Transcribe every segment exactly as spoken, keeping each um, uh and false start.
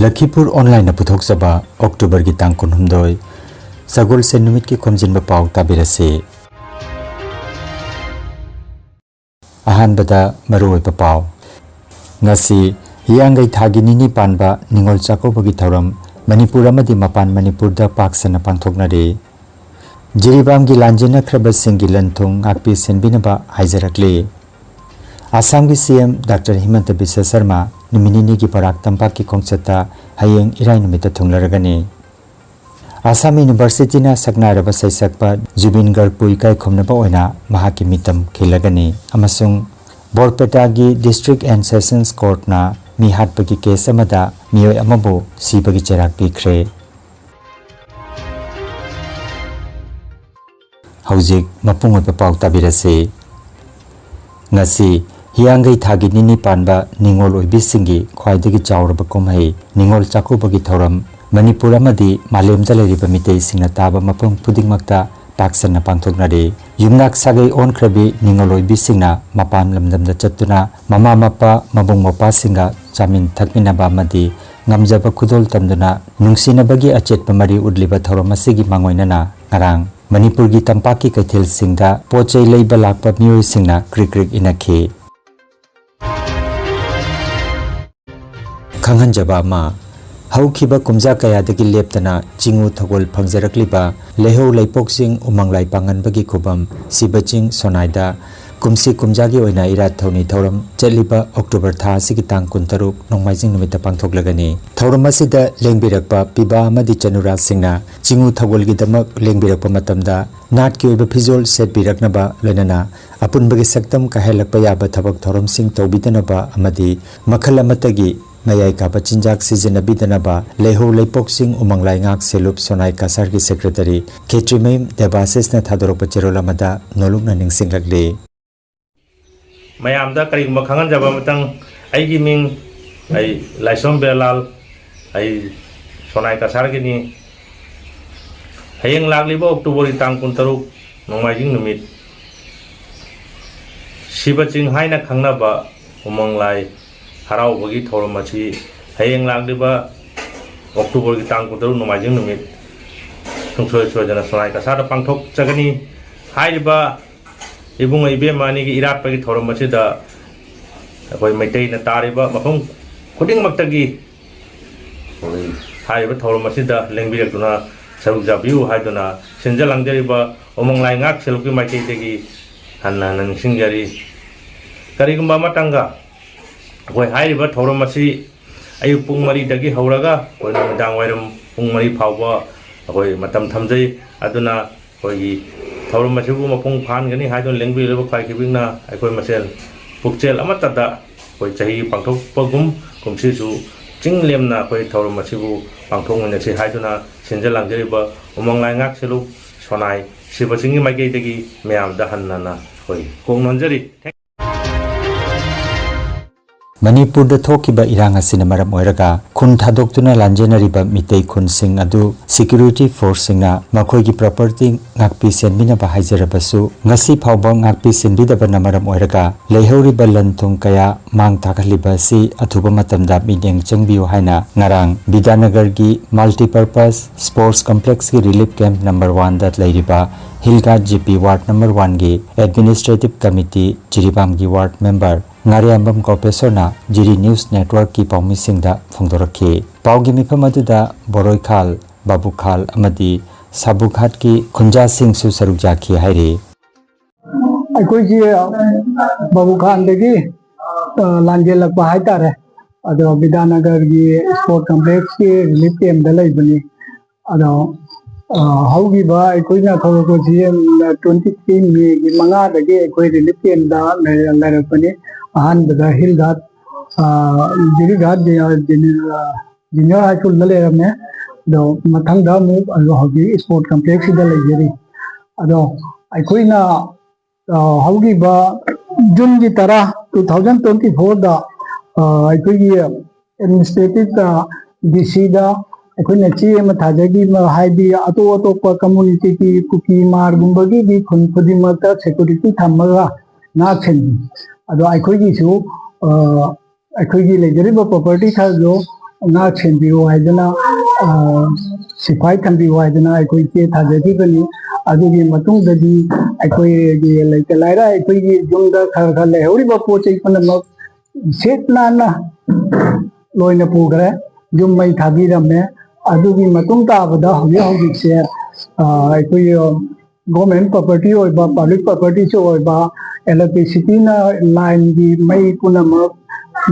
ꯂꯈꯤꯄꯨꯔ ꯑꯣꯟꯂꯥꯏꯟꯅ ꯄꯨꯊꯣꯛꯆꯕ ꯑꯣꯛꯇꯣꯕꯔꯒꯤ ꯇꯥꯡ ꯀꯨꯟꯍꯨꯝꯗꯣꯏ, ꯁꯒꯣꯜꯁꯦꯟ ꯅꯨꯃꯤꯠꯀꯤ ꯈꯣꯝꯖꯤꯟꯕ ꯄꯥꯎ ꯇꯥꯕꯤꯔꯁꯤ꯫ ꯑꯍꯥꯟꯕꯗ ꯃꯔꯨꯑꯣꯏꯕ ꯄꯥꯎ꯫ ꯉꯁꯤ ꯍꯤꯌꯥꯡꯒꯩ ꯊꯥꯒꯤ ꯅꯤꯅꯤ ꯄꯥꯟꯕ ꯅꯤꯉꯣꯜ ꯆꯥꯛꯀꯧꯕꯒꯤ ꯊꯧꯔꯝ ꯃꯅꯤꯄꯨꯔ ꯑꯃꯗꯤ ꯃꯄꯥꯟ ꯃꯅꯤꯄꯨꯔꯗ ꯄꯥꯛ ꯁꯟꯅ ꯄꯥꯡꯊꯣꯛꯅꯔꯤ꯫ ꯖꯤꯔꯤꯕꯥꯝꯒꯤ ꯂꯥꯟꯖꯦꯟꯅꯈ꯭ꯔꯕꯁꯤꯡꯒꯤ ꯂꯟ ꯊꯨꯝ ꯉꯥꯛꯄꯤ ꯁꯦꯟꯕꯤꯅꯕ ꯍꯥꯏꯖꯔꯛꯂꯤ꯫ ꯑꯁꯥꯝꯒꯤ ꯁꯤ ꯑꯦꯝ ꯗꯥꯛꯇꯔ ꯍꯤꯃꯟꯇ ꯕꯤꯁ꯭ꯋ ꯁꯔꯃ ꯅꯨꯃꯤꯠ ꯅꯤꯅꯤꯒꯤ ꯕꯔꯥꯛ ꯇꯝꯄꯥꯛꯀꯤ ꯈꯣꯡꯆꯠꯇ ꯍꯌꯦꯡ ꯏꯔꯥꯏ ꯅꯨꯃꯤꯠꯇ ꯊꯨꯡꯂꯔꯒꯅꯤ꯫ ꯑꯁꯥꯝ ꯌꯨꯅꯤꯚꯔꯁꯤꯇꯤꯅ ꯁꯛꯅꯥꯏꯔꯕ ꯁꯩꯁꯛꯄ ꯖꯨꯕꯤꯟ ꯒꯔꯒꯄꯨ ꯏꯀꯥꯏ ꯈꯨꯝꯅꯕ ꯑꯣꯏꯅ ꯃꯍꯥꯛꯀꯤ ꯃꯤꯇꯝ ꯈꯤꯜꯂꯒꯅꯤ ꯑꯃꯁꯨꯡ ꯕꯣꯔꯄꯦꯇꯥꯒꯤ District and Sessions Courtꯅ ꯃꯤ ꯍꯥꯠꯄꯒꯤ ꯀꯦꯁ ꯑꯃꯗ ꯃꯤꯑꯣꯏ ꯑꯃꯕꯨ ꯁꯤꯕꯒꯤ ꯆꯩꯔꯥꯛ ꯄꯤꯈ꯭ꯔꯦ꯫ ꯍꯧꯖꯤꯛ ꯃꯄꯨꯡ ꯑꯣꯏꯕ ꯄꯥꯎ ꯇꯥꯕꯤꯔꯁꯤ꯫ ꯉꯁꯤ ꯍꯤꯌꯥꯡꯒꯩ ꯊꯥꯒꯤ ꯅꯤꯅꯤ ꯄꯥꯟꯕ ꯅꯤꯉꯣꯜ ꯑꯣꯏꯕꯤꯁꯤꯡꯒꯤ ꯈ꯭ꯋꯥꯏꯗꯒꯤ ꯆꯥꯎꯔꯕ ꯀꯨꯝꯍꯩ ꯅꯤꯉꯣꯜ ꯆꯥꯛꯀꯧꯕꯒꯤ ꯊꯧꯔꯝ ꯃꯅꯤꯄꯨꯔ ꯑꯃꯗꯤ ꯃꯥꯂꯦꯝꯗ ꯂꯩꯔꯤꯕ ꯃꯤꯇꯩꯁꯤꯡꯅ ꯇꯥꯕ ꯃꯐꯝ ꯈꯨꯗꯤꯡꯃꯛꯇ ꯄꯥꯛ ꯁꯟꯅ ꯄꯥꯡꯊꯣꯛꯅꯔꯤ꯫ ꯌꯨꯝꯅꯥꯛ ꯁꯥꯒꯩ ꯑꯣꯟꯈ꯭ꯔꯕꯤ ꯅꯤꯉꯣꯜ ꯑꯣꯏꯕꯤꯁꯤꯡꯅ ꯃꯄꯥꯟ ꯂꯝꯗꯝꯗ ꯆꯠꯇꯨꯅ ꯃꯃꯥ ꯃꯄꯥ, ꯃꯕꯨꯡ ꯃꯧꯄ꯭ꯋꯥꯁꯤꯡꯒ ꯆꯥꯃꯤꯟ ꯊꯛꯃꯤꯟꯅꯕ ꯑꯃꯗꯤ ꯉꯝꯖꯕ ꯈꯨꯗꯣꯜ ꯇꯝꯗꯨꯅ ꯅꯨꯡꯁꯤꯅꯕꯒꯤ ꯑꯆꯦꯠꯄ ꯃꯔꯤ ꯎꯠꯂꯤꯕ ꯊꯧꯔꯝ ꯑꯁꯤꯒꯤ ꯃꯥꯡꯑꯣꯏꯅꯅ ꯉꯔꯥꯡ ꯃꯅꯤꯄꯨꯔꯒꯤ ꯇꯝꯄꯥꯛꯀꯤ ꯀꯩꯊꯦꯜꯁꯤꯡꯗ ꯄꯣꯠ ꯆꯩ ꯂꯩꯕ ꯂꯥꯛꯄ ꯃꯤꯑꯣꯏꯁꯤꯡꯅ ꯀ꯭ꯔꯤꯛ ꯀ꯭ꯔꯤꯛ ꯏꯟꯅꯈꯤ꯫ ꯈꯪꯍꯟꯖꯕ ꯑꯃ, ꯍꯧꯈꯤꯕ ꯀꯨꯝꯖꯥ ꯀꯌꯥꯗꯒꯤ ꯂꯦꯞꯇꯅ ꯆꯤꯡꯎ ꯊꯧꯒꯜ ꯐꯪꯖꯔꯛꯂꯤꯕ ꯂꯩꯍꯧ ꯂꯩꯄꯣꯛ ꯆꯤꯡ ꯎꯃꯪ ꯂꯥꯏ ꯄꯥꯡꯉꯟꯕꯒꯤ ꯈꯨꯕꯝ ꯁꯤꯕ ꯆꯤꯡ ꯁꯣꯅꯥꯏꯗ ꯀꯨꯝꯁꯤ ꯀꯨꯝꯖꯥꯒꯤ ꯑꯣꯏꯅ ꯏꯔꯥꯠ ꯊꯧꯅꯤ ꯊꯧꯔꯝ ꯆꯠꯂꯤꯕ ꯑꯣꯛꯇꯣꯕꯔ ꯊꯥ ꯑꯁꯤꯒꯤ ꯇꯥꯡ ꯀꯨꯟꯇꯔꯨꯛ ꯅꯣꯡꯃꯥꯏꯖꯤꯡ ꯅꯨꯃꯤꯠꯇ ꯄꯥꯡꯊꯣꯛꯂꯒꯅꯤ꯫ ꯊꯧꯔꯝ ꯑꯁꯤꯗ ꯂꯦꯡꯕꯤꯔꯛꯄ ꯄꯤꯕꯥ ꯑꯃꯗꯤ ꯆꯅꯨꯔꯥꯁꯤꯡꯅ ꯆꯤꯡꯎ ꯊꯧꯒꯜꯒꯤꯗꯃꯛ ꯂꯦꯡꯕꯤꯔꯛꯄ ꯃꯇꯝꯗ ꯅꯥꯠꯀꯤ ꯑꯣꯏꯕ ꯐꯤꯖꯣꯜ ꯁꯦꯠꯄꯤꯔꯛꯅꯕ, ꯂꯣꯏꯅꯅ ꯑꯄꯨꯟꯕꯒꯤ ꯁꯛꯇꯝ ꯀꯥꯏꯍꯜꯂꯛꯄ ꯌꯥꯕ ꯊꯕꯛ ꯊꯧꯔꯝꯁꯤꯡ ꯇꯧꯕꯤꯗꯅꯕ ꯑꯃꯗꯤ ꯃꯈꯜ ꯑꯃꯠꯇꯒꯤ ꯃꯌꯥꯏ ꯀꯥꯕ ꯆꯤꯟꯖꯥꯛ ꯁꯤꯖꯤꯟꯅꯕꯤꯗꯅꯕ ꯂꯩꯍꯧ ꯂꯩꯄꯣꯛ ꯆꯤꯡ ꯎꯃꯪ ꯂꯥꯏꯉꯥꯛ ꯁꯦꯜꯂꯨꯞ ꯁꯣꯅꯥꯏ ꯀꯁꯥꯔꯒꯤ ꯁꯦꯀ꯭ꯔꯦꯇꯔꯤ ꯈꯦꯇ꯭ꯔꯤꯃꯌꯨꯝ ꯗꯦꯕꯥꯁꯤꯁꯅ ꯊꯥꯗꯣꯔꯛꯄ ꯆꯦꯔꯣꯜ ꯑꯃꯗ ꯅꯣꯂꯨꯛꯅ ꯅꯤꯡꯁꯤꯡꯂꯛꯂꯤ꯫ ꯃꯌꯥꯝꯗ ꯀꯔꯤꯒꯨꯝꯕ ꯈꯪꯍꯟꯖꯕ ꯑꯃꯇꯪ, ꯑꯩꯒꯤ ꯃꯤꯡ, ꯑꯩ ꯂꯥꯏꯁ꯭ꯔꯝ ꯕꯤꯔꯂꯥꯜ, ꯑꯩ ꯁꯣꯅꯥꯏ ꯀꯁꯥꯔꯒꯤꯅꯤ꯫ ꯍꯌꯦꯡ ꯂꯥꯛꯂꯤꯕ ꯑꯣꯛꯇꯣꯕꯔꯒꯤ ꯇꯥꯡ ꯀꯨꯟꯇꯔꯨꯛ, ꯅꯣꯡꯃꯥꯏꯖꯤꯡ ꯅꯨꯃꯤꯠ, ꯁꯤꯕ ꯆꯤꯡ ꯍꯥꯏꯅ ꯈꯪꯅꯕ ꯎꯃꯪ ꯂꯥꯏ ꯍꯔꯥꯎꯕꯒꯤ ꯊꯧꯔꯝ ꯑꯁꯤ ꯍꯌꯦꯡ ꯂꯥꯛꯂꯤꯕ ꯑꯣꯛꯇꯣꯕꯔꯒꯤ ꯇꯥꯡ ꯀꯨꯟꯇꯔꯨꯛ ꯅꯣꯡꯃꯥꯏꯖꯤꯡ ꯅꯨꯃꯤꯠ ꯁꯨꯡꯁꯣꯏ ꯁꯣꯏꯗꯅ ꯁꯣꯅꯥꯏ ꯀꯁꯥꯗ ꯄꯥꯡꯊꯣꯛꯆꯒꯅꯤ꯫ ꯍꯥꯏꯔꯤꯕ ꯏꯕꯨꯡ ꯏꯕꯦꯝꯃ ꯑꯅꯤꯒꯤ ꯏꯔꯥꯠꯄꯒꯤ ꯊꯧꯔꯝ ꯑꯁꯤꯗ ꯑꯩꯈꯣꯏ ꯃꯩꯇꯩꯅ ꯇꯥꯔꯤꯕ ꯃꯐꯝ ꯈꯨꯗꯤꯡꯃꯛꯇꯒꯤ ꯍꯥꯏꯔꯤꯕ ꯊꯧꯔꯝ ꯑꯁꯤꯗ ꯂꯦꯡꯕꯤꯔꯛꯇꯨꯅ ꯁꯔꯨꯛ ꯌꯥꯕꯤꯌꯨ ꯍꯥꯏꯗꯨꯅ ꯁꯤꯟꯖ ꯂꯥꯡꯖꯔꯤꯕ ꯎꯃꯪ ꯂꯥꯏ ꯉꯥꯛ ꯁꯦꯜꯂꯨꯛꯀꯤ ꯃꯥꯏꯀꯩꯗꯒꯤ ꯍꯟꯅ ꯍꯟꯅ ꯅꯤꯡꯁꯤꯡꯖꯔꯤ꯫ ꯀꯔꯤꯒꯨꯝꯕ ꯑꯃꯇꯪꯒ ꯑꯩꯈꯣꯏ ꯍꯥꯏꯔꯤꯕ ꯊꯧꯔꯝ ꯑꯁꯤ ꯑꯌꯨꯛ ꯄꯨꯡ ꯃꯔꯤꯗꯒꯤ ꯍꯧꯔꯒ ꯑꯩꯈꯣꯏ ꯅꯨꯃꯤꯗꯥꯡ ꯋꯥꯏꯔꯝ ꯄꯨꯡ ꯃꯔꯤ ꯐꯥꯎꯕ ꯑꯩꯈꯣꯏ ꯃꯇꯝ ꯊꯝꯖꯩ꯫ ꯑꯗꯨꯅ ꯑꯩꯈꯣꯏꯒꯤ ꯊꯧꯔꯝ ꯑꯁꯤꯕꯨ ꯃꯄꯨꯡ ꯐꯥꯍꯟꯒꯅꯤ ꯍꯥꯏꯗꯨꯅ ꯂꯦꯡꯕꯤꯔꯤꯕ ꯈ꯭ꯋꯥꯏ ꯈꯤꯕꯤꯛꯅ ꯑꯩꯈꯣꯏ ꯃꯁꯦꯜ ꯄꯨꯛꯆꯦꯜ ꯑꯃꯠꯇꯗ ꯑꯩꯈꯣꯏ ꯆꯍꯤ ꯄꯥꯡꯊꯣꯛꯄꯒꯨꯝ ꯀꯨꯝꯁꯤꯁꯨ ꯆꯤꯡ ꯂꯦꯝꯅ ꯑꯩꯈꯣꯏ ꯊꯧꯔꯝ ꯑꯁꯤꯕꯨ ꯄꯥꯡꯊꯣꯛꯃꯤꯟꯅꯁꯤ ꯍꯥꯏꯗꯨꯅ ꯁꯤꯟꯖ ꯂꯥꯡꯖꯔꯤꯕ ꯎꯃꯪ ꯂꯥꯏꯉꯥꯛ ꯁꯦꯜꯂꯨꯛ ꯁꯣꯅꯥꯏ ꯁꯤꯕꯁꯤꯡꯒꯤ ꯃꯥꯏꯀꯩꯗꯒꯤ ꯃꯌꯥꯝꯗ ꯍꯟꯅꯅ ꯑꯩꯈꯣꯏ ꯀꯣꯛ ꯅꯣꯟꯖꯔꯤ꯫ ꯃꯅꯤꯄꯨꯔꯗ ꯊꯣꯛꯈꯤꯕ ꯏꯔꯥꯡ ꯑꯁꯤꯅ ꯃꯔꯝ ꯑꯣꯏꯔꯒ ꯈꯨꯟ ꯊꯥꯗꯣꯛꯇꯨꯅ ꯂꯥꯟꯖꯦꯟꯅꯔꯤꯕ ꯃꯤꯇꯩ ꯈꯨꯟꯁꯤꯡ ꯑꯗꯨ ꯁꯦꯀ꯭ꯌꯨꯔꯤꯇꯤ ꯐꯣꯔꯁꯁꯤꯡꯅ ꯃꯈꯣꯏꯒꯤ ꯄ꯭ꯔꯣꯄꯔꯇꯤ ꯉꯥꯛꯄꯤ ꯁꯦꯟꯕꯤꯅꯕ ꯍꯥꯏꯖꯔꯕꯁꯨ, ꯉꯁꯤ ꯐꯥꯎꯕ ꯉꯥꯛꯄꯤ ꯁꯦꯟꯕꯤꯗꯕꯅ ꯃꯔꯝ ꯑꯣꯏꯔꯒ ꯂꯩꯍꯧꯔꯤꯕ ꯂꯟ ꯊꯨꯝ ꯀꯌꯥ ꯃꯥꯡ ꯊꯥꯛꯍꯜꯂꯤꯕ ꯑꯁꯤ ꯑꯊꯨꯕ ꯃꯇꯝꯗ ꯃꯤꯠꯌꯦꯡ ꯆꯪꯕꯤꯌꯨ ꯍꯥꯏꯅ ꯉꯔꯥꯡ ꯕꯤꯗ꯭ꯌꯥꯅꯒꯔꯒꯤ ꯃꯜꯇꯤꯄꯔꯄꯁ ꯁ꯭ꯄꯣꯔꯠꯁ ꯀꯝꯄ꯭ꯂꯦꯛꯁꯀꯤ ꯔꯤꯂꯤꯐ ꯀꯦꯝꯞ ꯅꯝꯕꯔ ꯋꯥꯟꯗ ꯂꯩꯔꯤꯕ hill guard G P ward number ꯋꯥꯟꯒꯤ ꯑꯦꯗꯃꯤꯅꯤꯁꯇ꯭ꯔꯦꯇꯤꯚ ꯀꯃꯤꯇꯤ ꯖꯤꯔꯤꯕꯥꯝꯒꯤ ꯋꯥꯔꯗ ꯃꯦꯝꯕꯔ ꯉꯥꯔꯤꯌꯥꯝꯕꯝ ꯀꯣꯄꯦꯁꯣꯔꯅ ꯖꯤꯔꯤ ꯅ꯭ꯌꯨꯁ ꯅꯦꯠꯋꯥꯔꯛꯀꯤ ꯄꯥꯎꯃꯤꯁꯤꯡꯗ ꯐꯣꯡꯗꯣꯔꯛꯈꯤ꯫ ꯄꯥꯎꯒꯤ ꯃꯤꯐꯝ ꯑꯗꯨꯗ ꯕꯣꯔꯣꯏꯈꯥꯜ, ꯕꯥꯕꯨꯈꯥꯜ ꯑꯃꯗꯤ ꯁꯥꯕꯨꯘꯥꯠꯀꯤ ꯈꯨꯟꯖꯥꯁꯤꯡꯁꯨ ꯁꯔꯨꯛ ꯌꯥꯈꯤ ꯍꯥꯏꯔꯤ꯫ ꯑꯩꯈꯣꯏꯁꯤ ꯕꯥꯕꯨꯈꯥꯟꯗꯒꯤ, ꯑ, ꯂꯥꯟꯖꯦꯜꯂꯛꯄ ꯍꯥꯏꯇꯥꯔꯦ꯫ ꯑꯗꯣ ꯕꯤꯗ꯭ꯌꯥꯅꯒꯔꯒꯤ ꯁ꯭ꯄꯣꯔꯠ ꯀꯝꯄ꯭ꯂꯦꯛꯁꯀꯤ ꯔꯤꯂꯤꯐ ꯀꯦꯝꯞꯇ ꯂꯩꯕꯅꯤ꯫ ꯑꯗꯣ, ꯑ, ꯍꯧꯈꯤꯕ ꯑꯩꯈꯣꯏꯅ ꯊꯣꯛꯂꯛꯄꯁꯤ ꯇ꯭ꯋꯦꯟꯇꯤ ꯊ꯭ꯔꯤ ꯃꯦꯒꯤ ꯃꯉꯥꯗꯒꯤ ꯑꯩꯈꯣꯏ ꯔꯤꯂꯤꯐ ꯀꯦꯝꯞꯇ ꯂꯩꯔ-, ꯂꯩꯔꯛꯄꯅꯤ꯫ ꯑꯍꯥꯟꯕꯗ ꯍꯤꯜ ꯒꯥꯔꯗ, ꯑ, ꯖꯤꯔꯤ ꯒꯥꯔꯗ, ꯑ, ꯖꯨꯅꯤ-, ꯑ, ꯖꯨꯅꯤꯌꯔ ꯍꯥꯏ ꯁ꯭ꯀꯨꯜꯗ ꯂꯩꯔꯝꯃꯦ꯫ ꯑꯗꯣ ꯃꯊꯪꯗ ꯑꯃꯨꯛ ꯑꯗꯣ ꯍꯧꯖꯤꯛ ꯁ꯭ꯄꯣꯔꯠ ꯀꯝꯄ꯭ꯂꯦꯛꯁꯁꯤꯗ ꯂꯩꯖꯔꯤ꯫ ꯑꯗꯣ ꯑꯩꯈꯣꯏꯅ, ꯑ, ꯍꯧꯈꯤꯕ ꯖꯨꯟꯒꯤ ꯇꯔꯥ, ꯇꯨ ꯊꯥꯎꯖꯟ ꯇ꯭ꯋꯦꯟꯇꯤ ꯐꯣꯔꯗ, ꯑ, ꯑꯩꯈꯣꯏꯒꯤ ꯑꯦꯗꯃꯤꯅꯤꯁꯇ꯭ꯔꯦꯇꯤꯚ, ꯑ, ꯗꯤ ꯁꯤꯗ ꯑꯩꯈꯣꯏꯅ ꯆꯦ ꯑꯃ ꯊꯥꯖꯈꯤꯕ, ꯍꯥꯏꯗꯤ ꯑꯇꯣꯞ ꯑꯇꯣꯞꯄ ꯀꯝꯃꯨꯅꯤꯇꯤꯒꯤ ꯀꯨꯀꯤ ꯃꯥꯔꯒꯨꯝꯕꯒꯤꯗꯤ ꯈꯨꯟ ꯈꯨꯗꯤꯡꯃꯛꯇ ꯁꯦꯀ꯭ꯌꯨꯔꯤꯇꯤ ꯊꯝꯃꯒ ꯉꯥꯛ ꯁꯦꯟꯕꯤ꯫ ꯑꯗꯣ ꯑꯩꯈꯣꯏꯒꯤꯁꯨ, ꯑ, ꯑꯩꯈꯣꯏꯒꯤ ꯂꯩꯖꯔꯤꯕ property ꯈꯔꯗꯣ ꯉꯥꯛ ꯁꯦꯟꯕꯤꯌꯨ ꯍꯥꯏꯗꯅ, ꯑ, ꯁꯤꯐꯥꯏ ꯊꯝꯕꯤꯌꯨ ꯍꯥꯏꯗꯅ ꯑꯩꯈꯣꯏ ꯆꯦ ꯊꯥꯖꯈꯤꯕꯅꯤ꯫ ꯑꯗꯨꯒꯤ ꯃꯇꯨꯡꯗꯗꯤ ꯑꯩꯈꯣꯏꯒꯤ ꯂꯩꯇ ꯂꯥꯏꯔ ꯑꯩꯈꯣꯏꯒꯤ ꯌꯨꯝꯗ ꯈꯔ ꯈꯔ ꯂꯩꯍꯧꯔꯤꯕ ꯄꯣꯠ ꯆꯩ ꯄꯨꯝꯅꯃꯛ ꯁꯤꯠ ꯅꯥꯟꯅ ꯂꯣꯏꯅ ꯄꯨꯈ꯭ꯔꯦ꯫ ꯌꯨꯝ ꯃꯩ ꯊꯥꯕꯤꯔꯝꯃꯦ꯫ ꯑꯗꯨꯒꯤ ꯃꯇꯨꯡ ꯇꯥꯕꯗ ꯍꯧꯖꯤꯛ ꯍꯧꯖꯤꯛꯁꯦ, ꯑ, ꯑꯩꯈꯣꯏ, ꯑ, government property ꯑꯣꯏꯕ, public propertyꯁꯨ ꯑꯣꯏꯕ, electricityꯅ lineꯒꯤ ꯃꯩ ꯄꯨꯝꯅꯃꯛ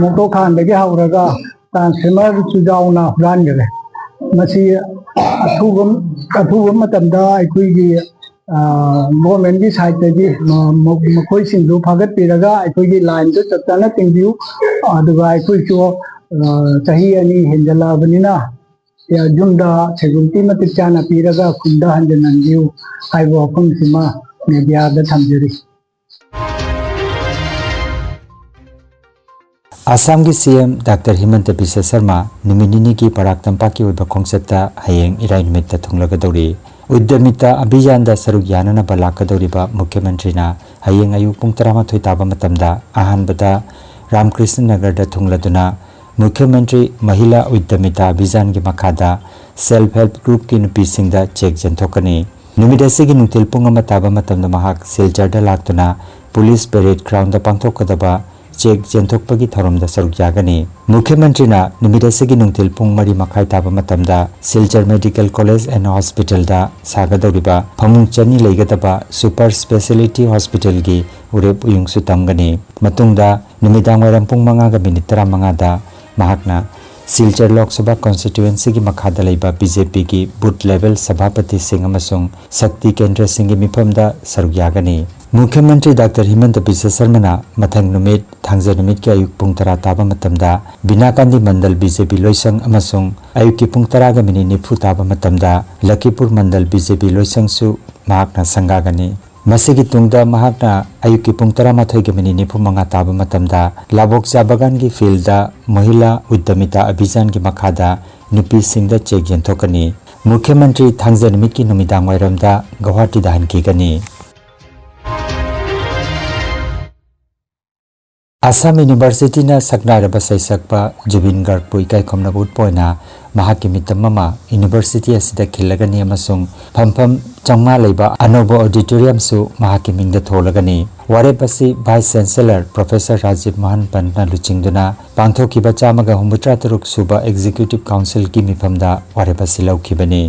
ꯃꯣꯇꯣꯔ ꯈꯥꯟꯗꯒꯤ ꯍꯧꯔꯒ transformerꯁꯨ ꯌꯥꯎꯅ ꯍꯨꯔꯥꯟꯈꯔꯦ꯫ ꯃꯁꯤ ꯑꯊꯨꯕ, ꯑꯊꯨꯕ ꯃꯇꯝꯗ ꯑꯩꯈꯣꯏꯒꯤ, ꯑ, governmentꯀꯤ sideꯇꯒꯤ ꯃ-, ꯃ-, ꯃꯈꯣꯏꯁꯤꯡꯗꯨ ꯐꯥꯒꯠꯄꯤꯔꯒ ꯑꯩꯈꯣꯏꯒꯤ lineꯗꯨ ꯆꯞ ꯆꯥꯅ ꯇꯤꯡꯕꯤꯌꯨ꯫ ꯑꯗꯨꯒ ꯑꯩꯈꯣꯏꯁꯨ, ꯑ, ꯆꯍꯤ ꯑꯅꯤ ꯍꯦꯟꯖꯜꯂꯛꯑꯕꯅꯤꯅ, ꯑ, ꯌꯨꯝꯗ security ꯃꯇꯤꯛ ꯆꯥꯅ ꯄꯤꯔꯒ ꯈꯨꯟꯗ ꯍꯟꯖꯤꯟꯍꯟꯕꯤꯌꯨ ꯍꯥꯏꯕ ꯋꯥꯐꯝꯁꯤꯃ mediaꯗ ꯊꯝꯖꯔꯤ꯫ ꯑꯁꯥꯝꯒꯤ ꯁꯤ ꯑꯦꯝ ꯗꯥꯛꯇꯔ ꯍꯤꯃꯟꯇ ꯕꯤꯁ꯭ꯋ ꯁꯔꯃ ꯅꯨꯃꯤꯠ ꯅꯤꯅꯤꯒꯤ ꯕꯔꯥꯛ ꯇꯝꯄꯥꯛꯀꯤ ꯑꯣꯏꯕ ꯈꯣꯡꯆꯠꯇ ꯍꯌꯦꯡ ꯏꯔꯥꯏ ꯅꯨꯃꯤꯠꯇ ꯊꯨꯡꯂꯒꯗꯧꯔꯤ꯫ ꯎꯗ꯭ꯌꯃꯤꯇꯥ ꯑꯚꯤꯌꯥꯟꯗ ꯁꯔꯨꯛ ꯌꯥꯅꯅꯕ ꯂꯥꯛꯀꯗꯧꯔꯤꯕ ꯃꯨꯈ꯭ꯌ ꯃꯟꯇ꯭ꯔꯤꯅ ꯍꯌꯦꯡ ꯑꯌꯨꯛ ꯄꯨꯡ ꯇꯔꯥꯃꯥꯊꯣꯏ ꯇꯥꯕ ꯃꯇꯝꯗ ꯑꯍꯥꯟꯕꯗ ꯔꯥꯝꯀ꯭ꯔꯤꯁꯅ ꯅꯒꯔꯗ ꯊꯨꯡꯂꯗꯨꯅ ꯃꯨꯈ꯭ꯌ ꯃꯟꯇ꯭ꯔꯤ ꯃꯍꯤꯂꯥ ꯎꯗ꯭ꯌꯃꯤꯇꯥ ꯑꯚꯤꯌꯥꯟꯒꯤ ꯃꯈꯥꯗ self help groupꯀꯤ ꯅꯨꯄꯤꯁꯤꯡꯗ ꯆꯦꯛ ꯆꯦꯟꯊꯣꯛꯀꯅꯤ꯫ ꯅꯨꯃꯤꯠ ꯑꯁꯤꯒꯤ ꯅꯨꯡꯊꯤꯜ ꯄꯨꯡ ꯑꯃ ꯇꯥꯕ ꯃꯇꯝꯗ ꯃꯍꯥꯛ ꯁꯤꯜꯆꯔꯗ ꯂꯥꯛꯇꯨꯅ ꯄꯨꯂꯤꯁ parade groundꯗ ꯄꯥꯡꯊꯣꯛꯀꯗꯕ ꯆꯦꯛ ꯆꯦꯟꯊꯣꯛꯄꯒꯤ ꯊꯧꯔꯝꯗ ꯁꯔꯨꯛ ꯌꯥꯒꯅꯤ꯫ ꯃꯨꯈ꯭ꯌ ꯃꯟꯇ꯭ꯔꯤꯅ ꯅꯨꯃꯤꯠ ꯑꯁꯤꯒꯤ ꯅꯨꯡꯊꯤꯜ ꯄꯨꯡ ꯃꯔꯤ ꯃꯈꯥꯏ ꯇꯥꯕ ꯃꯇꯝꯗ ꯁꯤꯜꯆꯔ Medical College and Hospitalꯗ ꯁꯥꯒꯗꯧꯔꯤꯕ ꯐꯃꯨꯡ ꯆꯅꯤ ꯂꯩꯒꯗꯕ super speciality hospitalꯒꯤ ꯎꯔꯦꯞ ꯎꯌꯨꯡꯁꯨ ꯇꯝꯒꯅꯤ꯫ ꯃꯇꯨꯡꯗ ꯅꯨꯃꯤꯗꯥꯡ ꯋꯥꯏꯔꯝ ꯄꯨꯡ ꯃꯉꯥꯒ ꯃꯤꯅꯤꯠ ꯇꯔꯥꯃꯉꯥꯗ ꯃꯍꯥꯛꯅ ꯁꯤꯜꯆꯔ ꯂꯣꯛ ꯁꯚꯥ constituencyꯒꯤ ꯃꯈꯥꯗ ꯂꯩꯕ BJPꯒꯤ booth level ꯁꯚꯥꯄꯇꯤꯁꯤꯡ ꯑꯃꯁꯨꯡ ꯁꯛꯇꯤ ꯀꯦꯟꯗ꯭ꯔꯁꯤꯡꯒꯤ ꯃꯤꯐꯝꯗ ꯁꯔꯨꯛ ꯌꯥꯒꯅꯤ꯫ ꯃꯨꯈ꯭ꯌ ꯃꯟꯇ꯭ꯔꯤ ꯗꯥꯛꯇꯔ ꯍꯤꯃꯟꯇ ꯕꯤꯁ꯭ꯋ ꯁꯔꯃꯅ ꯃꯊꯪ ꯅꯨꯃꯤꯠ ꯊꯥꯡꯖ ꯅꯨꯃꯤꯠꯀꯤ ꯑꯌꯨꯛ ꯄꯨꯡ ꯇꯔꯥ ꯇꯥꯕ ꯃꯇꯝꯗ ꯕꯤꯅꯥꯀꯥꯟꯗꯤ ꯃꯟꯗꯜ BJP ꯂꯣꯏꯁꯪ ꯑꯃꯁꯨꯡ ꯑꯌꯨꯛꯀꯤ ꯄꯨꯡ ꯇꯔꯥꯒ ꯃꯤꯅꯤꯠ ꯅꯤꯐꯨ ꯇꯥꯕ ꯃꯇꯝꯗ ꯂꯈꯤꯄꯨꯔ ꯃꯟꯗꯜ BJP ꯂꯣꯏꯁꯪꯁꯨ ꯃꯍꯥꯛꯅ ꯁꯪꯒꯥꯒꯅꯤ꯫ ꯃꯁꯤꯒꯤ ꯇꯨꯡꯗ ꯃꯍꯥꯛꯅ ꯑꯌꯨꯛꯀꯤ ꯄꯨꯡ ꯇꯔꯥꯃꯥꯊꯣꯏꯒ ꯃꯤꯅꯤꯠ ꯅꯤꯐꯨ ꯃꯉꯥ ꯇꯥꯕ ꯃꯇꯝꯗ ꯂꯥꯕꯣꯛ ꯆꯥ ꯕꯒꯥꯟꯒꯤ fieldꯗ ꯃꯍꯤꯂꯥ ꯎꯗ꯭ꯌꯃꯤꯇꯥ ꯑꯚꯤꯌꯥꯟꯒꯤ ꯃꯈꯥꯗ ꯅꯨꯄꯤꯁꯤꯡꯗ ꯆꯦꯛ ꯌꯦꯟꯊꯣꯛꯀꯅꯤ꯫ ꯃꯨꯈ꯭ꯌ ꯃꯟꯇ꯭ꯔꯤ ꯊꯥꯡꯖ ꯅꯨꯃꯤꯠꯀꯤ ꯅꯨꯃꯤꯗꯥꯡ ꯋꯥꯏꯔꯝꯗ ꯒꯧꯍꯥꯇꯤꯗ ꯍꯟꯈꯤꯒꯅꯤ꯫ ꯑꯁꯥꯝ ꯌꯨꯅꯤꯚꯔꯁꯤꯇꯤꯅ ꯁꯛꯅꯥꯏꯔꯕ ꯁꯩꯁꯛꯄ ꯖꯨꯕꯤꯟ ꯒꯥꯔꯒꯄꯨ ꯏꯀꯥꯏ ꯈꯨꯝꯅꯕ ꯎꯠꯄ ꯑꯣꯏꯅ ꯃꯍꯥꯛꯀꯤ ꯃꯤꯇꯝ ꯑꯃ ꯌꯨꯅꯤꯚꯔꯁꯤꯇꯤ ꯑꯁꯤꯗ ꯈꯤꯜꯂꯒꯅꯤ ꯑꯃꯁꯨꯡ ꯐꯝꯐꯝ ꯆꯥꯝꯃꯉꯥ ꯂꯩꯕ ꯑꯅꯧꯕ ꯑꯣꯗꯤꯇꯣꯔꯤꯌꯝꯁꯨ ꯃꯍꯥꯛꯀꯤ ꯃꯤꯡꯗ ꯊꯣꯜꯂꯒꯅꯤ꯫ ꯋꯥꯔꯦꯞ ꯑꯁꯤ ꯚꯥꯏꯁ ꯆꯦꯟꯁꯦꯂꯔ ꯄ꯭ꯔꯣꯐꯦꯁꯔ ꯔꯥꯖꯤꯕ ꯃꯣꯍꯟ ꯄꯟꯠꯅ ꯂꯨꯆꯤꯡꯗꯨꯅ ꯄꯥꯡꯊꯣꯛꯈꯤꯕ ꯆꯥꯝꯃꯒ ꯍꯨꯝꯐꯨꯇꯔꯥ ꯇꯔꯨꯛ ꯁꯨꯕ ꯑꯦꯛꯖꯤꯀ꯭ꯌꯨꯇꯤꯚ ꯀꯥꯎꯟꯁꯤꯜꯒꯤ ꯃꯤꯐꯝꯗ ꯋꯥꯔꯦꯞ ꯑꯁꯤ ꯂꯧꯈꯤꯕꯅꯤ꯫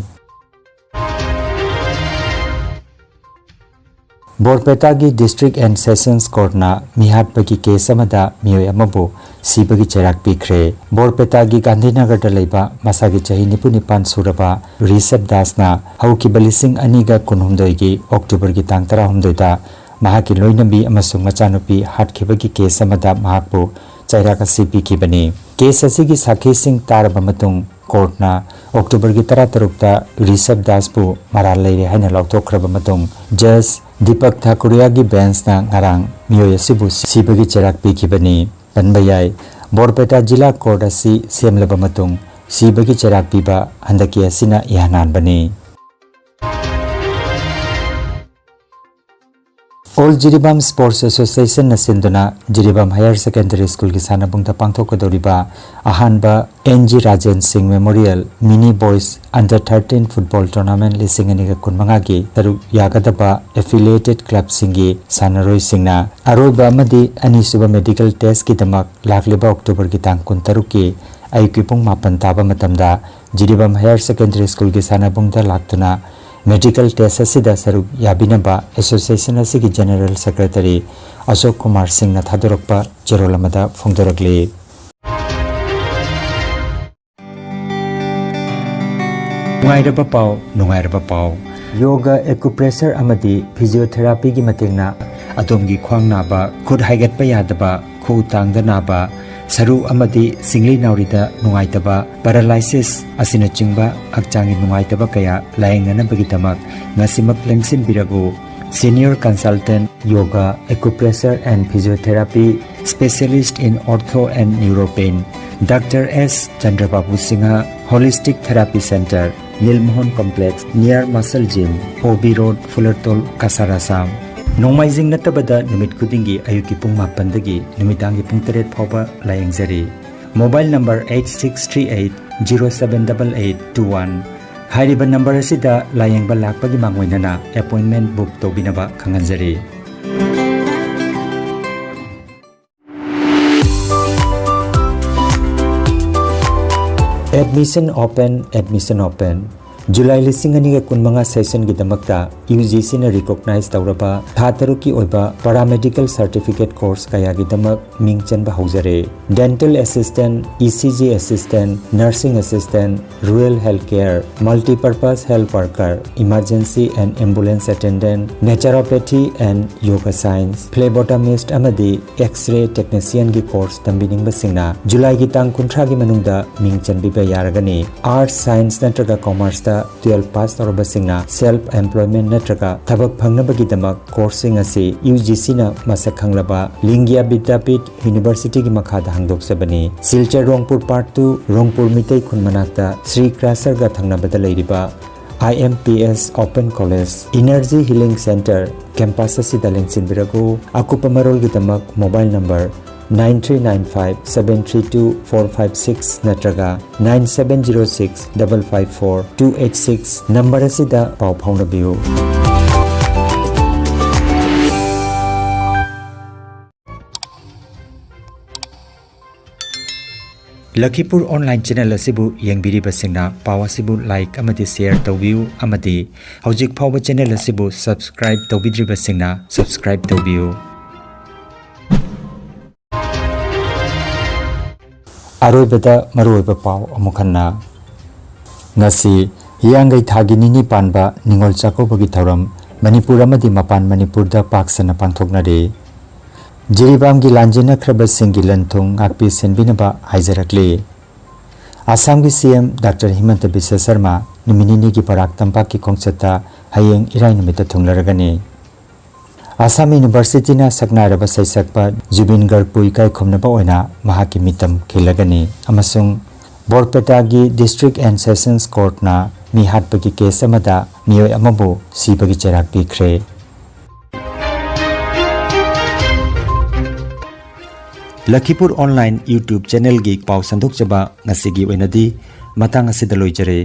ꯕꯣꯔꯄꯦꯇꯥꯒꯤ ꯗꯤꯁꯇ꯭ꯔꯤꯛ ꯑꯦꯟ ꯁꯦꯁꯟꯁ ꯀꯣꯔꯠꯅ ꯃꯤꯍꯥꯠꯄꯒꯤ ꯀꯦꯁ ꯑꯃꯗ ꯃꯤꯑꯣꯏ ꯑꯃꯕꯨ ꯁꯤꯕꯒꯤ ꯆꯩꯔꯥꯛ ꯄꯤꯈ꯭ꯔꯦ꯫ ꯕꯣꯔꯄꯦꯇꯥꯒꯤ ꯒꯥꯟꯙꯤꯅꯒꯔꯗ ꯂꯩꯕ ꯃꯁꯥꯒꯤ ꯆꯍꯤ ꯅꯤꯐꯨ ꯅꯤꯄꯥꯟ ꯁꯨꯔꯕ ꯔꯤꯁꯕ ꯗꯥꯁꯅ ꯍꯧꯈꯤꯕ ꯂꯤꯁꯤꯡ ꯑꯅꯤꯒ ꯀꯨꯟꯍꯨꯝꯗꯣꯏꯒꯤ ꯑꯣꯛꯇꯣꯕꯔꯒꯤ ꯇꯥꯡ ꯇꯔꯥꯍꯨꯝꯗꯣꯏꯗ ꯃꯍꯥꯛꯀꯤ ꯂꯣꯏꯅꯕꯤ ꯑꯃꯁꯨꯡ ꯃꯆꯥꯅꯨꯄꯤ ꯍꯥꯠꯈꯤꯕꯒꯤ ꯀꯦꯁ ꯑꯃꯗ ꯃꯍꯥꯛꯄꯨ ꯆꯩꯔꯥꯛ ꯑꯁꯤ ꯄꯤꯈꯤꯕꯅꯤ꯫ ꯀꯦꯁ ꯑꯁꯤꯒꯤ ꯁꯥꯈꯤꯁꯤꯡ ꯇꯥꯔꯕ ꯃꯇꯨꯡ, ꯀꯣꯔꯠꯅ ꯑꯣꯛꯇꯣꯕꯔꯒꯤ ꯇꯔꯥꯇꯔꯨꯛꯇ ꯔꯤꯁꯕ ꯗꯥꯁꯄꯨ ꯃꯔꯥꯜ ꯂꯩꯔꯦ ꯍꯥꯏꯅ ꯂꯥꯎꯊꯣꯛꯈ꯭ꯔꯕ ꯃꯇꯨꯡ, ꯖꯖ ꯗꯤꯄꯛ ꯊꯥꯀꯨꯔꯤꯌꯥꯒꯤ ꯕꯦꯟꯁꯅ ꯉꯔꯥꯡ ꯃꯤꯑꯣꯏ ꯑꯁꯤꯕꯨ ꯁꯤꯕꯒꯤ ꯆꯩꯔꯥꯛ ꯄꯤꯈꯤꯕꯅꯤ꯫ ꯄꯟꯕ ꯌꯥꯏ, ꯕꯣꯔꯄꯦꯇꯥ ꯖꯤꯂꯥ ꯀꯣꯔꯠ ꯑꯁꯤ ꯁꯦꯝꯂꯕ ꯃꯇꯨꯡ ꯁꯤꯕꯒꯤ ꯆꯩꯔꯥꯛ ꯄꯤꯕ ꯍꯟꯗꯛꯀꯤ ꯑꯁꯤꯅ ꯏꯍꯥꯟ ꯍꯥꯟꯕꯅꯤ꯫ ꯑꯣꯜ ꯖꯤꯔꯤꯕꯥꯝ ꯁ꯭ꯄꯣꯔꯠꯁ ꯑꯦꯁꯣꯁꯤꯌꯦꯁꯟꯅ ꯁꯤꯟꯗꯨꯅ ꯖꯤꯔꯤꯕꯥꯝ ꯍꯥꯌꯔ ꯁꯦꯀꯦꯟꯗꯔꯤ ꯁ꯭ꯀꯨꯜꯒꯤ ꯁꯥꯟꯅꯕꯨꯡꯗ ꯄꯥꯡꯊꯣꯛꯀꯗꯧꯔꯤꯕ ꯑꯍꯥꯟꯕ and G Rajen Singh memorial mini boys under thirteen football tournament ꯂꯤꯁꯤꯡ ꯑꯅꯤꯒ ꯀꯨꯟꯃꯉꯥꯒꯤ ꯁꯔꯨꯛ ꯌꯥꯒꯗꯕ ꯑꯦꯐꯤꯂꯤꯌꯦꯇꯦꯗ ꯀ꯭ꯂꯕꯁꯤꯡꯒꯤ ꯁꯥꯟꯅꯔꯣꯏꯁꯤꯡꯅ ꯑꯔꯣꯏꯕ ꯑꯃꯗꯤ ꯑꯅꯤꯁꯨꯕ ꯃꯦꯗꯤꯀꯦꯜ ꯇꯦꯁꯀꯤꯗꯃꯛ ꯂꯥꯛꯂꯤꯕ ꯑꯣꯛꯇꯣꯕꯔꯒꯤ ꯇꯥꯡ ꯀꯨꯟꯇꯔꯨꯛꯀꯤ ꯑꯌꯨꯛꯀꯤ ꯄꯨꯡ ꯃꯥꯄꯟ ꯇꯥꯕ ꯃꯇꯝꯗ ꯖꯤꯔꯤꯕꯥꯝ ꯍꯥꯌꯔ ꯁꯦꯀꯦꯟꯗꯔꯤ ꯁ꯭ꯀꯨꯜꯒꯤ ꯁꯥꯟꯅꯕꯨꯡꯗ ꯂꯥꯛꯇꯨꯅ ꯃꯦꯗꯤꯀꯦꯜ ꯇꯦꯁ ꯑꯁꯤꯗ ꯁꯔꯨꯛ ꯌꯥꯕꯤꯅꯕ ꯑꯦꯁꯣꯁꯤꯌꯦꯁꯟ ꯑꯁꯤꯒꯤ ꯖꯦꯅꯔꯦꯜ ꯁꯦꯀ꯭ꯔꯦꯇꯔꯤ ꯑꯁꯣꯛ ꯀꯨꯃꯥꯔ ꯁꯤꯡꯅ ꯊꯥꯗꯣꯔꯛꯄ ꯆꯦꯔꯣꯜ ꯑꯃꯗ ꯐꯣꯡꯗꯣꯔꯛꯂꯤ꯫ ꯅꯨꯡꯉꯥꯏꯔꯕ ꯄꯥꯎ, ꯅꯨꯡꯉꯥꯏꯔꯕ ꯄꯥꯎ꯫ ꯌꯣꯒ, ꯑꯦꯀꯨꯄ꯭ꯔꯦꯁꯔ ꯑꯃꯗꯤ ꯐꯤꯖꯤꯑꯣꯊꯦꯔꯥꯄꯤꯒꯤ ꯃꯇꯦꯡꯅ ꯑꯗꯣꯝꯒꯤ ꯈ꯭ꯋꯥꯡ ꯅꯥꯕ, ꯈꯨꯠ ꯍꯥꯏꯒꯠꯄ ꯌꯥꯗꯕ, ꯈꯨꯎ ꯇꯥꯡꯗ ꯅꯥꯕ, ꯁꯔꯨ ꯑꯃꯗꯤ ꯁꯤꯡꯂꯤ ꯅꯥꯎꯔꯤꯗ ꯅꯨꯡꯉꯥꯏꯇꯕ, ꯄꯦꯔꯥꯂꯥꯏꯁꯤꯁ ꯑꯁꯤꯅꯆꯤꯡꯕ ꯍꯛꯆꯥꯡꯒꯤ ꯅꯨꯡꯉꯥꯏꯇꯕ ꯀꯌꯥ ꯂꯥꯌꯦꯡꯅꯅꯕꯒꯤꯗꯃꯛ ꯉꯁꯤꯃꯛ ꯂꯦꯡꯁꯤꯟꯕꯤꯔꯛꯎ꯫ Senior Consultant, Yoga, Acupressure and Physiotherapy, Specialist in Ortho and Neuropain, Doctor S Chandrababu Singha, Holistic Therapy Center, Nilmohan Complex, near Muscle Gym, O B Road, Fulertol, Cachar, Assam. ꯅꯣꯡꯃꯥꯏꯖꯤꯡ ꯅꯠꯇꯕꯗ ꯅꯨꯃꯤꯠ ꯈꯨꯗꯤꯡꯒꯤ ꯑꯌꯨꯛꯀꯤ ꯄꯨꯡ ꯃꯥꯄꯟꯗꯒꯤ ꯅꯨꯃꯤꯗꯥꯡꯒꯤ ꯄꯨꯡ ꯇꯔꯦꯠ ꯐꯥꯎꯕ ꯂꯥꯌꯦꯡꯖꯔꯤ꯫ Mobile number eight six three eight zero seven eight eight two one꯫ ꯍꯥꯏꯔꯤꯕ ꯅꯝꯕꯔ ꯑꯁꯤꯗ ꯂꯥꯌꯦꯡꯕ ꯂꯥꯛꯄꯒꯤ ꯃꯥꯡꯑꯣꯏꯅꯅ ꯑꯦꯄꯣꯏꯟꯃꯦꯟ ꯕꯨꯛ ꯇꯧꯕꯤꯅꯕ ꯈꯪꯍꯟꯖꯔꯤ꯫ Admission open, admission open꯫ July ꯂꯤꯁꯤꯡ ꯑꯅꯤꯒ ꯀꯨꯟꯃꯉꯥ ꯁꯦꯁꯟꯒꯤꯗꯃꯛꯇ ꯌꯨ ꯖꯤ ꯁꯤꯅ ꯔꯤꯀꯣꯛꯅꯥꯏꯖ ꯇꯧꯔꯕ ꯊꯥ ꯇꯔꯨꯛꯀꯤ ꯑꯣꯏꯕ ꯄꯦꯔꯥꯃꯦꯗꯤꯀꯦꯜ ꯁꯔꯇꯤꯐꯤꯀꯦꯠ ꯀꯣꯔꯁ ꯀꯌꯥꯒꯤꯗꯃꯛ ꯃꯤꯡ ꯆꯟꯕ ꯍꯧꯖꯔꯦ꯫ Dental assistant, E C G assistant, nursing assistant, rural health care, multipurpose health worker, emergency and ambulance attendant, naturopathy and yoga science, phlebotomist ꯑꯃꯗꯤ X-ray technicianꯒꯤ ꯀꯣꯔꯁ ꯇꯝꯕꯤꯅꯤꯡꯕꯁꯤꯡꯅ ꯖꯨꯂꯥꯏꯒꯤ ꯇꯥꯡ ꯀꯨꯟꯊ꯭ꯔꯥꯒꯤ ꯃꯅꯨꯡꯗ ꯃꯤꯡ ꯆꯟꯕꯤꯕ ꯌꯥꯔꯒꯅꯤ꯫ ꯑꯥꯔꯠꯁ, ꯁꯥꯏꯟꯁ ꯅꯠꯇ꯭ꯔꯒ ꯀꯣꯃꯔꯁꯇ ꯇꯨꯌꯦꯜꯐ ꯄꯥꯁ ꯇꯧꯔꯕꯁꯤꯡꯅ ꯁꯦꯜꯐ ꯑꯦꯝꯄ꯭ꯂꯣꯏꯃꯦꯟ ꯅꯠꯇ꯭ꯔꯒ ꯊꯕꯛ ꯐꯪꯅꯕꯒꯤꯗꯃꯛ ꯀꯣꯔꯁꯁꯤꯡ ꯑꯁꯤ ꯌꯨ ꯖꯤ ꯁꯤꯅ ꯃꯁꯛ ꯈꯪꯂꯕ ꯂꯤꯡꯒꯤꯌꯥ ꯕꯤꯗ꯭ꯌꯥꯄꯤꯊ ꯌꯨꯅꯤꯚꯔꯁꯤꯇꯤꯒꯤ ꯃꯈꯥꯗ ꯍꯥꯡꯗꯣꯛꯆꯕꯅꯤ꯫ ꯁꯤꯜꯆꯔ ꯔꯣꯡꯄꯨꯔ ꯄꯥꯔꯠ ꯇꯨ, ꯔꯣꯡꯄꯨꯔ ꯃꯤꯇꯩ ꯈꯨꯟ ꯃꯅꯥꯛꯇ ꯁ꯭ꯔꯤ ꯀ꯭ꯔꯥꯁꯔꯒ ꯊꯪꯅꯕꯗ ꯂꯩꯔꯤꯕ I M P S Open College Energy Healing Center campus ꯑꯁꯤꯗ ꯂꯦꯡꯁꯤꯟꯕꯤꯔꯛꯎ꯫ ꯑꯀꯨꯞꯄ ꯃꯔꯣꯜꯒꯤꯗꯃꯛ mobile number nine three nine five seven three two four five six ꯅꯠꯇ꯭ꯔꯒ nine seven zero six double five four two eight six number ꯑꯁꯤꯗ ꯄꯥꯎ ꯐꯥꯎꯅꯕꯤꯌꯨ꯫ ꯂꯈꯤꯄꯨꯔ online channel ꯑꯁꯤꯕꯨ ꯌꯦꯡꯕꯤꯔꯤꯕꯁꯤꯡꯅ ꯄꯥꯎ ꯑꯁꯤꯕꯨ like ꯑꯃꯗꯤ share ꯇꯧꯕꯤꯌꯨ ꯑꯃꯗꯤ ꯍꯧꯖꯤꯛ ꯐꯥꯎꯕ ꯆꯦꯅꯦꯜ ꯑꯁꯤꯕꯨ ꯁꯕꯁꯀ꯭ꯔꯥꯏꯕ ꯇꯧꯕꯤꯗ꯭ꯔꯤꯕꯁꯤꯡꯅ ꯁꯕꯁꯀ꯭ꯔꯥꯏꯕ ꯇꯧꯕꯤꯌꯨ꯫ ꯑꯔꯣꯏꯕꯗ ꯃꯔꯨꯑꯣꯏꯕ ꯄꯥꯎ ꯑꯃꯨꯛ ꯍꯟꯅ꯫ ꯉꯁꯤ ꯍꯤꯌꯥꯡꯒꯩ ꯊꯥꯒꯤ ꯅꯤꯅꯤ ꯄꯥꯟꯕ ꯅꯤꯉꯣꯜ ꯆꯥꯛꯀꯧꯕꯒꯤ ꯊꯧꯔꯝ ꯃꯅꯤꯄꯨꯔ ꯑꯃꯗꯤ ꯃꯄꯥꯟ ꯃꯅꯤꯄꯨꯔꯗ ꯄꯥꯛ ꯁꯟꯅ ꯄꯥꯡꯊꯣꯛꯅꯔꯤ꯫ ꯖꯤꯔꯤꯕꯥꯝꯒꯤ ꯂꯥꯟꯖꯦꯟꯅꯈ꯭ꯔꯕꯁꯤꯡꯒꯤ ꯂꯟ ꯊꯨꯝ ꯉꯥꯛꯄꯤ ꯁꯦꯟꯕꯤꯅꯕ ꯍꯥꯏꯖꯔꯛꯂꯤ꯫ ꯑꯁꯥꯝꯒꯤ ꯁꯤ ꯑꯦꯝ ꯗꯥꯛꯇꯔ ꯍꯤꯃꯟꯇ ꯕꯤꯁ꯭ꯋ ꯁꯔꯃ ꯅꯨꯃꯤꯠ ꯅꯤꯅꯤꯒꯤ ꯕꯔꯥꯛ ꯇꯝꯄꯥꯛꯀꯤ ꯈꯣꯡꯆꯠꯇ ꯍꯌꯦꯡ ꯏꯔꯥꯏ ꯅꯨꯃꯤꯠꯇ ꯊꯨꯡꯂꯔꯒꯅꯤ꯫ ꯑꯁꯥꯝ ꯌꯨꯅꯤꯚꯔꯁꯤꯇꯤꯅ ꯁꯛꯅꯥꯏꯔꯕ ꯁꯩꯁꯛꯄ ꯖꯨꯕꯤꯟ ꯒꯔꯒꯄꯨ ꯏꯀꯥꯏ ꯈꯨꯝꯅꯕ ꯑꯣꯏꯅ ꯃꯍꯥꯛꯀꯤ ꯃꯤꯇꯝ ꯈꯤꯜꯂꯒꯅꯤ ꯑꯃꯁꯨꯡ ꯕꯣꯔꯄꯦꯇꯥꯒꯤ ꯗꯤꯁꯇ꯭ꯔꯤꯛ ꯑꯦꯟ ꯁꯦꯁꯟꯁ ꯀꯣꯔꯠꯅ ꯃꯤ ꯍꯥꯠꯄꯒꯤ ꯀꯦꯁ ꯑꯃꯗ ꯃꯤꯑꯣꯏ ꯑꯃꯕꯨ ꯁꯤꯕꯒꯤ ꯆꯩꯔꯥꯛ ꯄꯤꯈ꯭ꯔꯦ꯫ ꯂꯈꯤꯄꯨꯔ ꯑꯣꯟꯂꯥꯏꯟ YouTube ꯆꯦꯅꯦꯜꯒꯤ ꯄꯥꯎ ꯁꯟꯗꯣꯛꯆꯕ ꯉꯁꯤꯒꯤ ꯑꯣꯏꯅꯗꯤ ꯃꯇꯥꯡ ꯑꯁꯤꯗ ꯂꯣꯏꯖꯔꯦ꯫